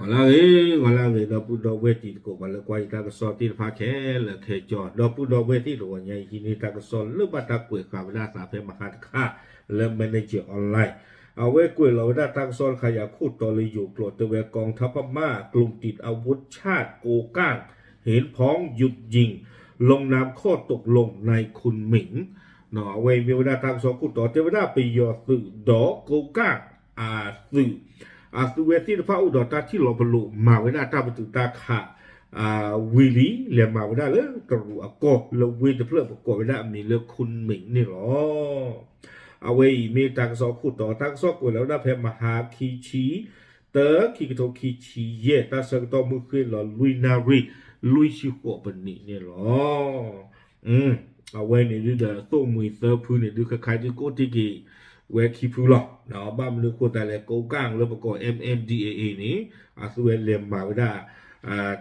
ဂီၤလၢအဂ့ၤ ဂီၤလၢအဂ့ၤ ဒီပုၢ်ဒီဝဲၢ်တံၤသကိး ပှၤလၢကွၢ်ယတၢ်ကစီၣ်သ့ၣ်တဖၣ်ခဲလၢာ်ခဲဆ့ ဒီပုၢ်ဒီဝဲၢ်သ့ၣ်တဂီၤညါအံၤ ဟံးန့ၢ်တၢ်ကစီၣ်လၢဘၣ်တၢ်ကွဲးဃာ်ဝဲဒၣ်အသးဖဲမဟါတခါ လၢ Manager Online အဝဲကွဲးလီၤဝဲဒၣ်တၢ်ကစီၣ်တခါ ယၤခိၣ်တီလၢယိၤကျိာ် တဲဝဲ กองทัพพม่ากลุ่มติดอาวุธชาติ โกก้าง เห็นพ้องหยุดยิง ลงนามข้อตกลงในคุนหมิง အဝဲအံၤမ့ၢ်ဝဲဒၣ်တၢ်ကစီၣ်ခိၣ်တီ တဲဝဲဒၣ်ပယီၤသုးဒီးကိးကၣ်အသုး အသုးဝဲသ့ၣ်တဖၣ်အိၣ်ဒီးတၢ်ထံၣ်လီၤပလိာ်မၤဝဲဒၣ်တၢ်ပတုာ်တၢ်ခး ဝံၤလံ လဲၤမၤဝဲဒၣ်လၢတရူးအကီၢ်လၢဝ့ၢ်တဖျၢၣ်ပကိးဝဲဒၣ်အမံၤလၢ คุนหมิง န့ၣ်လီၤ. အဝဲအံၤမ့ၢ်တၢ်ကစီၣ်ခိၣ်တီ တၢ်ကစီၣ်ကွဲးလီၤဝဲဒၣ်ဖဲမဟါခံဆံ တၢ ခံကထိခံဆံယဲၢ် တၢ်ဆၢကတီၢ်မုၢ်ဃ့ၢ်လီၤလွံၢ်နၣ်ရံၣ် လွံၢ်ဆံဃိးပနံးန့ၣ်လီၤ. အဝဲန့ၣ်ဒုဒီးသိၣ်မှံၤသၢဖုန့ၣ်ဒု ခဲခါဒုကအိၣ်တ့ၢ်က့ၤဝဲခံဖုလီၤ. ဘၣ်မနုၤအဃိသတးလဲၣ် ကိးကၣ်လၢပကိး M N D A A န့ၣ် အသုဝဲလဲၤမၤဝဲဒၣ်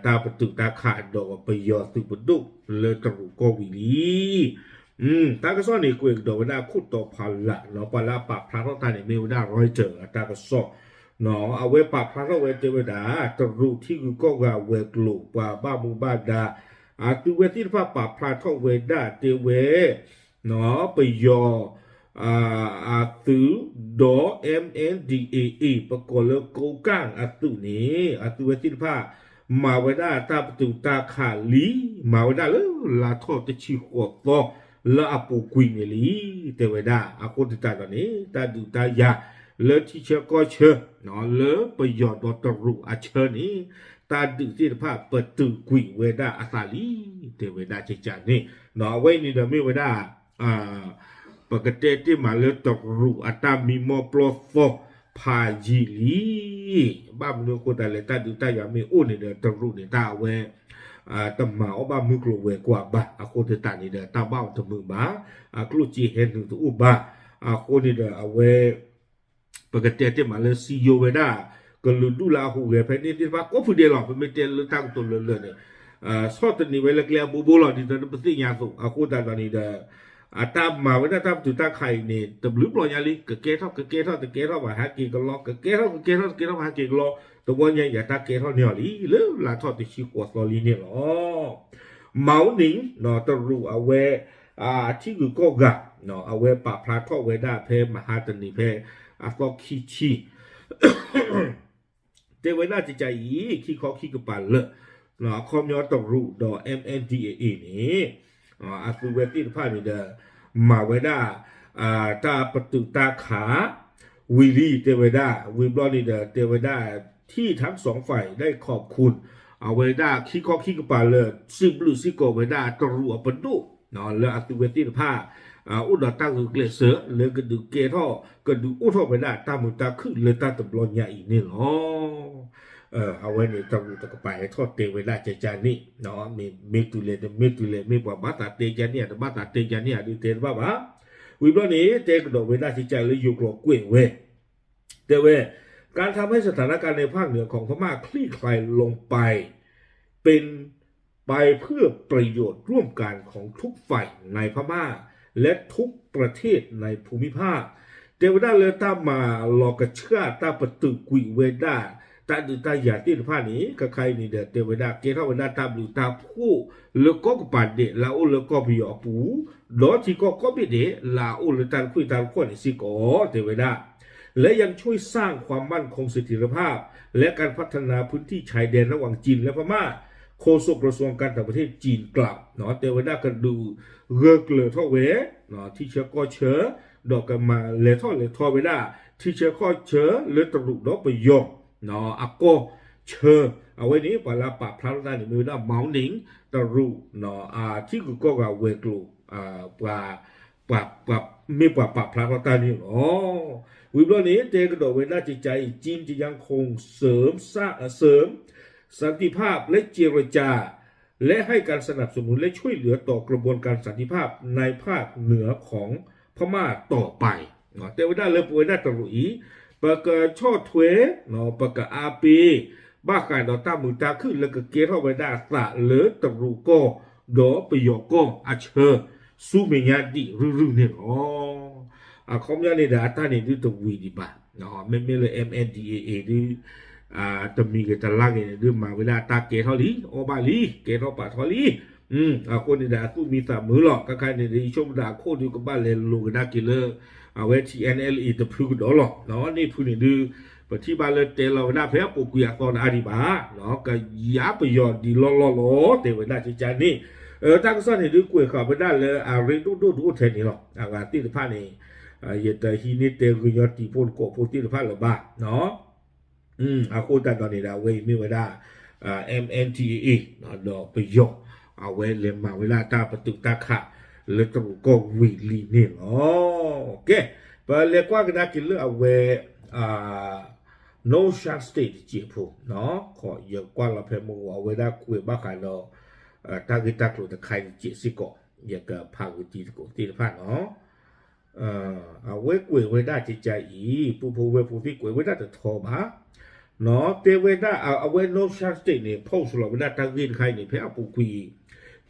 တၢ်ပတုာ်တၢ်ခးဒီးပယီၤသုးပဒိၣ်လၢတရူးကီၢ်ဝံၤလံ. တၢ်ကစီၣ်န့ၣ် ကွဲးကဒီးဝဲဒၣ်ခိၣ်တီဖးလး ပှၤလၢအပာ်ဖျါထီၣ်တၢ်န့ၣ် မ့ၢ်ဝဲဒၣ် Reuters အတၢ်ကစီၣ် အဝဲပာ်ဖျါထီၣ်ဝဲတဲဝဲဒၣ် တရူးထံဂုၤကီၢ်ဂၤဝဲၤကျိၤ ပှၤဘၣ်မူဘၣ်ဒါ အသုဝဲသ့ၣ်တဖၣ်ပာ်ဖျါထီၣ်ဝဲဒၣ်တဲဝဲ ပယီၤ အသုးဒီး M N D A A ပကိးလၢကိးကၣ်အသုးန့ၣ် အသုဝဲသ့ၣ်တဖၣ် မၤဝဲဒၣ်တၢ်ပတုာ်တၢ်ခးလံ မၤဝဲဒၣ်လၢလါထီၣ်တဆံဃိးသီ လၢအပူၤကွံာ်န့ၣ်လံ တဲဝဲဒၣ်. အဃိသတးဒီးန့ၣ် တၢ်ဒုးတၢ်ယၤလၢထံဆၢကီၢ်ဆၢ လၢပယီၤဒီးတရူးအဆၢန့ၣ် တၢ်ဒုးသ့ၣ်တဖၣ်ပတုာ်ကွံာ်ဝဲဒၣ်အသးလံ တဲဝဲဒၣ်ကကန့ၣ် အဝဲအံၤန့ၣ်ဒီးမ့ၢ်ဝဲဒၣ် ပကတဲတ့ၢ်မးလၢတရူးအတၢ်မံမီၢ်ပျီသီဖးယံာ်လံ. ဘၣ်မနုၤအဃိသတးလဲၣ် တၢ်ဒုးတၢ်ယၤမ့ၢ်အိၣ်န့ၣ်ဒီး တရူးန့ၣ် တၢ်အဝဲ တမၤအီၣ်ဘၣ်မုၢ်ကျိၤဝဲၤကွာ်ဘၣ်. အဃိသတးန့ၣ်ဒီး တၢ်ဘၣ်အီၤတမုာ်ဘၣ်. အကျိၣ်စ့ဟဲနုာ်တအိၣ်ဘၣ်. အဃိန့ၣ်ဒီး အဝဲ ပကတဲတ့ၢ်မးလၢစံယိၤဝဲဒၣ် ကလုာ်ဒူၣ်လၢအဟူးဂဲၤဖဲန့ၣ်သ့ၣ်တဖၣ်ကိးဖုဒဲးလီၤ. ပမ့ၢ်တဲလၢတၢ်ကတိၤလၢလၢာ်န့ၣ် ဆီၣ်သနံးဝဲလၢကျဲအဘိဘိလီၤ ဒ်သိးပသ့ၣ်ညါအသိး. အဃိသတးဒီးန့ၣ်ဒီး အတၢ်မၤဝဲဒၣ်တၢ်ပတုာ်တၢ်ခးအံၤန့ၣ် တဘျုးဘျီညါလံ ကကဲထီၣ် ကကဲထီၣ် တကဲထီၣ်ဘၣ်ဟဲက့ၤကလီ ကကဲထီၣ် ကကဲထီၣ် တကဲထီၣ်ဘၣ်ဟဲက့ၤကလီ တဝီညါအံၤ အတၢ်ကဲထီၣ်န့ၢ်အီၤလံ လၢလါထီၣ်တဆံဃိးသီလံန့ၣ်လီၤ. မၤအိၣ်န့ၣ် တရူးအဝဲ ထံဂုၤကီၢ်ဂၤ အဝဲပာ်ဖျါထီၣ်ဝဲဒၣ်ဖဲမဟါတနံၤဖဲ အသီခံဆံ တဲဝဲဒၣ်ကကအံၤ ခံခီခံကပၤလၢာ် အခီပညီတရူးဒီး M N D A A န့ၣ် အသုဝဲသ့ၣ်တဖၣ်န့ၣ်ဒီး မၤဝဲဒၣ် တၢ်ပတုာ်တၢ်ခး ဝံၤလံ တဲဝဲဒၣ် ဝံၤဘျီန့ၣ်ဒီး တဲဝဲဒၣ် ที่ทั้งสองฝ่ายได้ขอบคุณ အဝဲဒၣ်ခံခီခံကပၤလၢာ် စံးဘျုးစ့ၢ်ကီးဝဲဒၣ်တရူးအပဒိၣ် လၢအသုဝဲသ့ၣ်တဖၣ် အိၣ်ဒီးတၢ်ဂုာ်ကျဲးစၢး လၢကဒုးကဲထီၣ် ကဒုးအိၣ်ထီၣ်ဝဲဒၣ်တၢ်မုာ်တၢ်ခုၣ်လၢတၢ်တဘျီညါအံၤန့ၣ်လီၤ. အဝဲန့ၣ်တရူးတကပၤဟဲထီၣ်တဲဝဲဒၣ်ကကန့ၣ် မ့ၢ်တုၤလဲၣ်တမ့ၢ်တုၤလဲၣ် မ့ၢ်ပှၤဘၣ်သးတဲကန့ၣ် တဘၣ်သးတဲကန့ၣ် အဒုးတဲတဘၣ်ဘၣ်. ဝံၤဘျီန့ၣ် တဲကဒီးဝဲဒၣ်ကကလၢယိၤကျိာ်ကွဲးဝဲ တဲဝဲ การทำให้สถานการณ์ในภาคเหนือของพม่าคลี่คลายลงไป เป็นไปเพื่อประโยชน์ร่วมกันของทุกฝ่ายในพม่า และทุกประเทศในภูมิภาค တဲဝဲဒၣ်လၢတၢ်မၤလီၤကဆှၣ်တၢ်ပတုာ်ကွံာ်ဝဲဒၣ် တၢ်ဒုးတၢ်ယၤသ့ၣ်တဖၣ်န့ၣ် ခဲခါအံၤန့ၣ်ဒီး တဲဝဲဒၣ်ကဲထီၣ်ဝဲဒၣ်တၢ်ဘျုးတၢ်ဖှိၣ် လၢကီၢ်ကပၤဒဲး လၢအအိၣ်လၢကီၢ်ပယီၤအပူၤ ဒီးထံကီၢ်ကိးဘ့ၣ်ဒဲး လၢအအိၣ်လၢတၢ်တခွံၣ်တၢ်တခီၣ်န့ၣ်စ့ၢ်ကီး တဲဝဲဒၣ် และยังช่วยสร้างความมั่นคงเสถียรภาพ และการพัฒนาพื้นที่ชายแดนระหว่างจีนและพม่า โฆษกกระทรวงการต่างประเทศจีนกล่าว တဲဝဲဒၣ်ကဒုးဂၢၢ်ကျၢၤထီၣ်ဝဲ ထံဆၢကီၢ်ဆၢ ဒီးကမၤလဲၤထီၣ်လဲၤထီဝဲဒၣ် ထံဆၢကီၢ်ဆၢလၢတရူးဒီးပယီၤ အကီၢ်ဆၢ အဝဲန့ၣ် ပှၤလၢအပာ်ဖျါထီၣ်တၢ်န့ၣ် မ့ၢ်ဝဲဒၣ် Mao Ning တရူး ထံဂုၤကီၢ်ဂၤဝဲၤကျိၤ ပှၤ ပှၤ မ့ၢ်ပှၤပာ်ဖျါထီၣ်တၢ်န့ၣ်လီၤ. ဝံၤဘျီန့ၣ် တဲကဒီးဝဲဒၣ်ကကအံၤ จีนจะยังคงเสริมสร้างเสริมสันติภาพและเจรจา และให้การสนับสนุนและช่วยเหลือต่อกระบวนการสันติภาพในภาคเหนือของพม่าต่อไป တဲဝဲဒၣ်လၢပဝဲဒၣ်တရူးအံၤ ပကဆီၣ်ထွဲ ပကအါပ့ၤ ဘၣ်ဃးဒီးတၢ်မုာ်တၢ်ခုၣ်လၢကကဲထီၣ်ဝဲဒၣ်အသးလၢတရူးကီၢ် ဒီးပယီၤကီၢ်အဆၢ ဆူမဲာ်ညါဒံးရုၢ်ရုၢ်န့ၣ်လီၤ. အခီပညီန့ၣ်ဒီး အတၢ်န့ၣ်ဒုးတဝံၤဒံးဘၣ်. မ့မ့ၢ်လၢ M N D A A ဒုး တမံၤဂ့ၤတလါဂ့ၤန့ၣ် ဒုးမၤဝဲဒၣ်တၢ်ကဲထီၣ်လံ အီၣ်ဘၣ်လံ ကဲထီၣ်ပာ်ထီၣ်လံ. အဃိန့ၣ်ဒီးအသူၣ်မံသးမုာ်လီၤ. ခဲခါန့ၣ်ဒီး ယဆိကမိၣ်ဒၣ်အခိၣ်ဒုးကဘၣ်လဲၤလိာ်ကဒါက့ၤလၢ အဝဲ T N L A တဖုကဒီးလီၤ. န့ၣ်ဖုန့ၣ်ဒုး ပထံၣ်ဘၣ်လၢတဲလီၤဝဲဒၣ်ဖဲအပူၤကွံာ်အသီတအါဒံးဘၣ် ကယါပယီၤဒံးလီၢ်လီၢ်လီၤ တဲဝဲဒၣ်ကကန့ၣ် တၢ်ကစီၣ်န့ၣ်ဒုးကွဲးဃာ်ဝဲဒၣ်လၢအရ့ဒိၣ်ဒိၣ်ဒိၣ်ထဲန့ၣ်လီၤ. အဂၤသ့ၣ်တဖၣ်န့ၣ် ယတဟံးန့ၢ်တဲဂုာ်ညီတံၤဖိသကိးဖိသ့ၣ်တဖၣ်လၢၤဘၣ်. အဃိသတးဒီးန့ၣ်ဒီး အဝဲအံၤမ့ၢ်ဝဲဒၣ် M N D A A ဒီးပယီၤ အဝဲလဲၤမၤဝဲဒၣ်တၢ်ပတုာ်တၢ်ခးလၢတရူးကီၢ်ဝံၤလံန့ၣ်လီၤ. ကဲ ပလဲၤကွၢ်ကဒါက့ၤလၢအဝဲ North Shan State တစဲးဖိ ယကွၢ်လီၤဖဲမုၢ်ဂီၤ အဝဲဒၣ်ကွဲးဘၣ်ဃးဒီး တၢ်ဂ့ၢ်တၢ်ကျိၤတခါအံၤတစဲးစ့ၢ်ကီး ယကဖးဂ့ၤတံၤသကိးသ့ၣ်တဖၣ်နီၤ. အဝဲကွဲးဝဲဒၣ်ကကအံၤ ပုၢ်ဖိဝဲၢ်ဖိသ့ၣ်ကွဲးဝဲဒၣ်တထီဘၣ် နီၤ တဲဝဲဒၣ် အဝဲ North Shan State န့ၣ် post လီၤဝဲဒၣ်တၢ်ဂ့ၢ်တခါအံၤန့ၣ် ဖဲအပူၤကွံာ်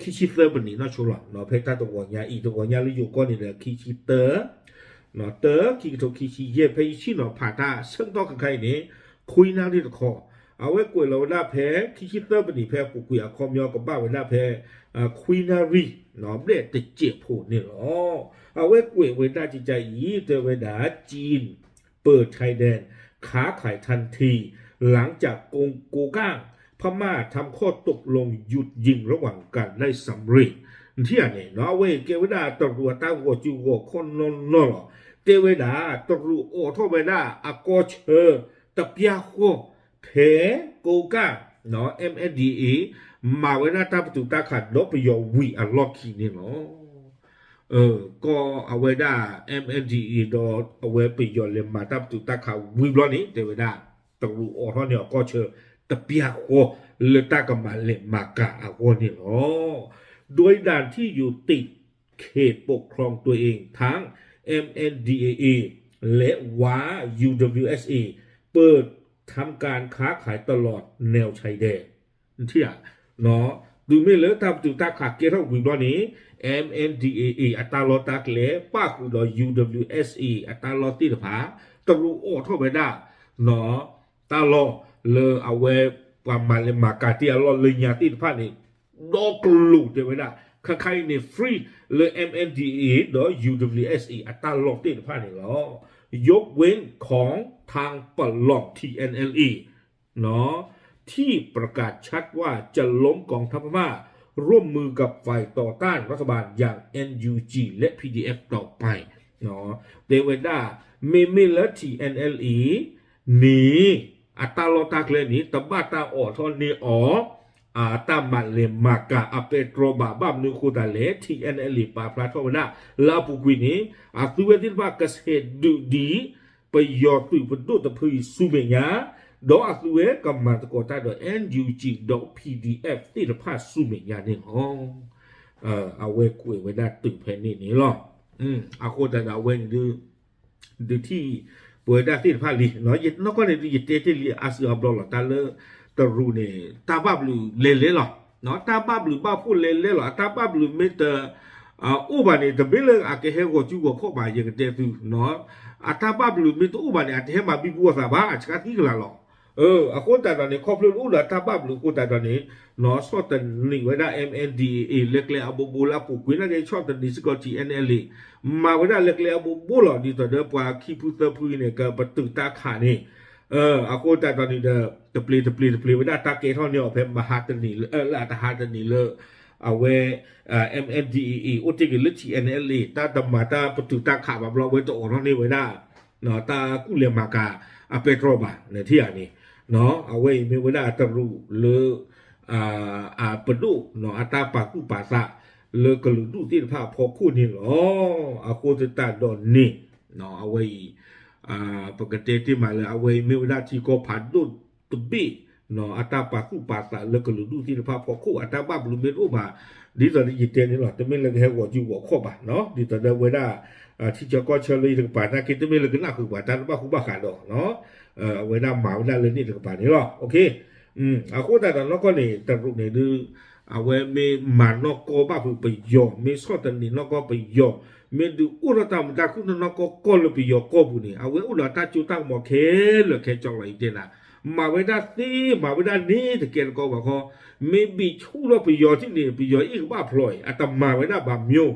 ခံဆံသၢမံးနံးနီၢ်ဆိလီၤ. ဖဲတၢ်တဂီၤညါအံၤ တဂီၤညါလၢယိၤကီၢ်န့ၣ်ဒီး ခံဆံသၢ တၢ ခံကထိခံဆံယဲၢ် ဖဲယဆ့ၣ်နီၤဖးတၢ်ဆၢကတီၢ်ခဲခါအံၤန့ၣ် ခွံနၣ်ရံၣ်တခီ အဝဲကွဲးလီၤဝဲဒၣ်ဖဲ ခံဆံသၢမံးနံး ဖဲအပူၤကွံာ်အခီပညီကဘၣ်ဝဲဒၣ်ဖဲ ခွံနၣ်ရံၣ် ဘျဲၣ်တစဲးဖိန့ၣ်လီၤ. အဝဲကွဲးဝဲဒၣ်ကကအံၤ တဲဝဲဒၣ် จีนเปิดชายแดน ค้าขายทันที หลังจากกองกลางพม่าทำข้อตกลงหยุดยิงระหว่างกันได้สำเร็จ ထံၣ်ဧါန့ၣ် အဝဲကဲဝဲဒၣ်တရူးအတၢ်ဂီၤစုဂီၤခီၣ်နီၢ်နီၢ်လီၤ. တဲဝဲဒၣ် တရူးအိးထီၣ်ဝဲဒၣ်အကီၢ်ဆၢ တပျၢ်ဃီ ဖဲကိးကၢ် M N D A A မၤဝဲဒၣ်တၢ်ပတုာ်တၢ်ခးဒီးပယီၤဝံၤအလီၢ်ခံန့ၣ်လီၤ. ကီၢ်အဝဲဒၣ် M N D A A ဒီးအဝဲပယီၤလဲၤမၤတၢ်ပတုာ်တၢ်ခးဝံၤဘျီန့ၣ် တဲဝဲဒၣ် တရူးအိးထီၣ်န့ၢ်အကီၢ်ဆၢ တပျၢ်ဃီ လၢတၢ်ကမၤလဲၤမၤကၤအဂီၢ်န့ၣ်လီၤ. โดยด่านที่อยู่ติดเขตปกครองตัวเองทั้ง เอ็มเอ็นดีเอเอ และ วา ยูดับเบิลยูเอสเอ เปิดทำการค้าขายตลอดแนวชายแดน ထံၣ်ဧါ တုၤမ့ၢ်လၢတၢ်ပတုာ်တၢ်ခးကဲထီၣ်ဝံၤဘျီန့ၣ် M N D A A အတၢ်လီၢ်တၢ်ကျဲ ပၣ်ဃုာ်ဒီး U W S A အတၢ်လီၢ်သ့ၣ်တဖၣ် တရူးအိးထီၣ်ဝဲဒၣ် တၢ်လီၢ်လၢအဝဲ ပှၤမၤလဲၤမၤကၤတ့ၢ်အလီၢ်လၢညါသ့ၣ်တဖၣ်န့ၣ် ဒီကလူးတဲဝဲဒၣ် ခဲခါအံၤန့ၣ် free လၢ M N D A A ဒီး U W S A အတၢ်လီၢ်သ့ၣ်တဖၣ်န့ၣ်လီၤ. ยกเว้นของทางปกครอง T N L A ที่ประกาศชัดว่าจะล้มกองทัพพม่า ร่วมมือกับฝ่ายต่อต้านรัฐบาลอย่าง เอ็นยูจี และ พีดีเอฟ ต่อไป တဲဝဲဒၣ် မ့မ့ၢ်လၢ T N L A န့ၣ် အတၢ်လီၢ်တၢ်ကျဲန့ၣ် တဘၣ်တၢ်အိးထီၣ်န့ၢ်အီၤ အတၢ်မၤလဲၤမၤကၤအပဲတြီဘၣ် ဘၣ်မနုၤအဃိသတးလဲၣ် T N L A ပာ်ဖျါထီၣ်ဝဲဒၣ် လၢအပူၤကွံာ်န့ၣ် အသုဝဲသ့ၣ်တဖၣ်ကဆဲးဒုးဒံး ပယီၤသုးပဒိၣ်တဖုအံၤဆူမဲာ်ညါ ဒီးအသုဝဲကမၤသကိးတၢ်ဒီး N U G ဒီး P D F သ့ၣ်တဖၣ်ဆူမဲာ်ညါန့ၣ်လီၤ. အဝဲကွဲးဝဲဒၣ်တုၤဖဲန့ၣ်န့ၣ်လီၤ. အဃိသတးဒီးအဝဲန့ၣ်ဒုး ဒုးထံၣ်ပဝဲဒၣ်သ့ၣ်တဖၣ်လံ နီၢ်ကီၢ်န့ၣ်ဒုး ယတဲတ့ၢ်လံအါစုအါဘျီလီၤ တၢ်လၢတရူးန့ၣ် တၢ်ဘၣ်ဘျုးလဲၤလဲၤလီၤ. တၢ်ဘၣ်ဘျုးဘၣ်ဖှိၣ်လဲၤလဲၤလီၤ အတၢ်ဘၣ်ဘျုးမ့ၢ်တ အိၣ်ဘၣ်န့ၣ် တမ့ၢ်လၢအကဟဲဂီၤစုဂီၤခီၣ်ဘၣ် ယကတဲသု အတၢ်ဘၣ်ဘျုးမ့ၢ်တအိၣ်ဘၣ်န့ၣ် အတဟဲမၤဘံဘူအသးဘၣ် အဆှါသံကလာ်လီၤ. အဃိသတးဒီးန့ၣ် ခီဖျိလၢအိၣ်ဒီးတၢ်ဘၣ်ဘျုးအဃိသတးဒီးန့ၣ် နီၢ်ဆီၣ်သနံးဝဲဒၣ် M N D A A လၢကျဲအဘိဘိလၢအပူၤကွံာ်နာ်က့ ဆီၣ်သနံးစ့ၢ်ကီး T N L A မၤဝဲဒၣ်လၢကျဲအဘိဘိလီၤ ဒ်သိးဒီးပှၤခံဖုသၢဖုအံၤန့ၣ် ကပတုာ်တၢ်ခးန့ၣ် အဃိသတးဒီးန့ၣ်ဒီး တပျ့ၤတပျ့ၤတပျ့ၤဝဲဒၣ်တၢ်ကဲထီၣ်န့ၢ်အီၤဖဲမဟါတနံၤလၢ လၢအတဟါတနံၤလၢ အဝဲ M N D A A အိၣ်တ့ၢ်က့ၤလၢ T N L A တၢ်တမၤတၢ်ပတုာ်တၢ်ခးဘၣ်ဘျီ အဝဲတအိးထီၣ်န့ၢ်ဝဲဒၣ် တၢ်ကူၣ်လဲၤမၤကၤအပဲတြီဘၣ် နထံၣ်ဧါန့ၣ် အဝဲအံၤမ့ၢ်ဝဲဒၣ်တရူးလၢ အပဒိၣ် အတၢ်ပာ်သူၣ်ပာ်သးလၢကလုာ်ဒူၣ်သ့ၣ်တဖၣ်အဖီခိၣ်န့ၣ်လီၤ. အဃိသတးဒီးန့ၣ် အဝဲအံၤ ပကတဲတ့ၢ်မးလၢ အဝဲအံၤမ့ၢ်ဝဲဒၣ်ထံကီၢ်ဖးဒိၣ်တဘ့ၣ် အတၢ်ပာ်သူၣ်ပာ်သးလၢကလုာ်ဒူၣ်သ့ၣ်တဖၣ်ဖီခိၣ် အတၢ်ဘၣ်ဘျုးမ့ၢ်တအိၣ်ဘၣ် ဒ်သိးဒီးယတဲန့ၣ်လီၤ တမ့ၢ်လၢကဟဲဂီၤစုဂီၤခီၣ်ဘၣ် ဒ်သိးဒီးဝဲဒၣ် ထံဆၢကီၢ်ဆၢလၢယတကပၤနာ်က့ တမ့ၢ်လၢကနၣ်ဃုာ်ပှၤတၢ်တဘၣ်ဃူဘၣ်ဃးဒီး အဝဲဒၣ်မၤဝဲဒၣ်လၢန့ၣ်တကပၤန့ၣ်လီၤ. အဃိသတးဒီးနီၢ်ကီၢ်န့ၣ် တရူးန့ၣ်ဒုး အဝဲမ့ၢ်မၤနီၢ်ကီၢ်ဘၣ်ဖုးပယီၤ မ့ၢ်ဆီၣ်သနံးနီၢ်ကီၢ်ပယီၤ မ့ၢ်ဒုးအိၣ်ထီၣ်တၢ်မုာ်တၢ်ခုၣ်နီၢ်နီၢ်ကီၢ်ကီၢ်လၢပယီၤကီၢ်ပူၤန့ၣ် အဝဲအိၣ်ဒီးတၢ်စိတၢ်ကမီၤခဲလၢာ်ခဲဆ့လီၤ ယတဲနၤ မၤဝဲဒၣ်သ့ မၤဝဲဒၣ်န့ၣ်တကဲတကီဘၣ်ခီ, မ့ၢ်ဘံၣ်ဆူၣ်ထီၣ်ပယီၤထံၣ်န့ၣ် ပယီၤအံၣ်ကဘၣ်ဖျိးအံၤ အတမၤဝဲဒၣ်ဘၣ်မၠိ,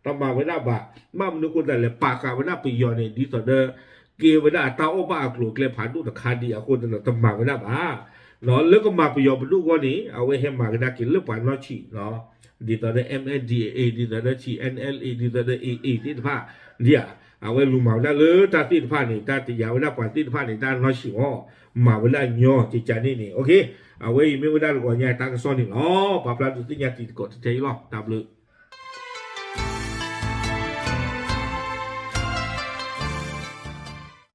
တမၤဝဲဒၣ်ဘၣ်. ဘၣ်မနုၤအဃိသတးလဲၣ် ပာ်ဃာ်ဝဲဒၣ်ပယီၤန့ၣ် ဒ်သိးဒီး ကဲဝဲဒၣ်အတၢ်အီၣ်ဘၣ်အကျိၤအကျဲဖးဒိၣ်တခါဒံးအဃိသတးဒီး တမၤဝဲဒၣ်ဘၣ်. လၢကမၤပယီၤပဒိၣ်အဂီၢ်န့ၣ် အဝဲဟဲမၤကဒါက့ၤလၢပှၤနီၢ်ဆံၣ် ဒ်သိးဒီး MNDAA ဒ်သိးဒီး TNLA ဒ်သိးဒီး AA သ့ၣ်တဖၣ် ဒ်ဧါ, အဝဲလူၤမၤဝဲဒၣ်လၢတၢ်သ့ၣ်တဖၣ်န့ၣ် တၢ်တယာ်ဝဲဒၣ်ပှၤသ့ၣ်တဖၣ်န့ၣ် တၢ်နီၢ်ဆံၣ်အီၤ, မၤဝဲဒၣ်ညီကကန့ၣ်န့ၣ် အဝဲအံၤမ့ၢ်ဝဲဒၣ်တဂီၤညါတၢ်ကစီၣ်န့ၣ်လီၤ. ပာ်ဖျါဒုးသ့ၣ်ညါတံၤသကိးထဲအံၤလီၤ. တၢ်ဘျုး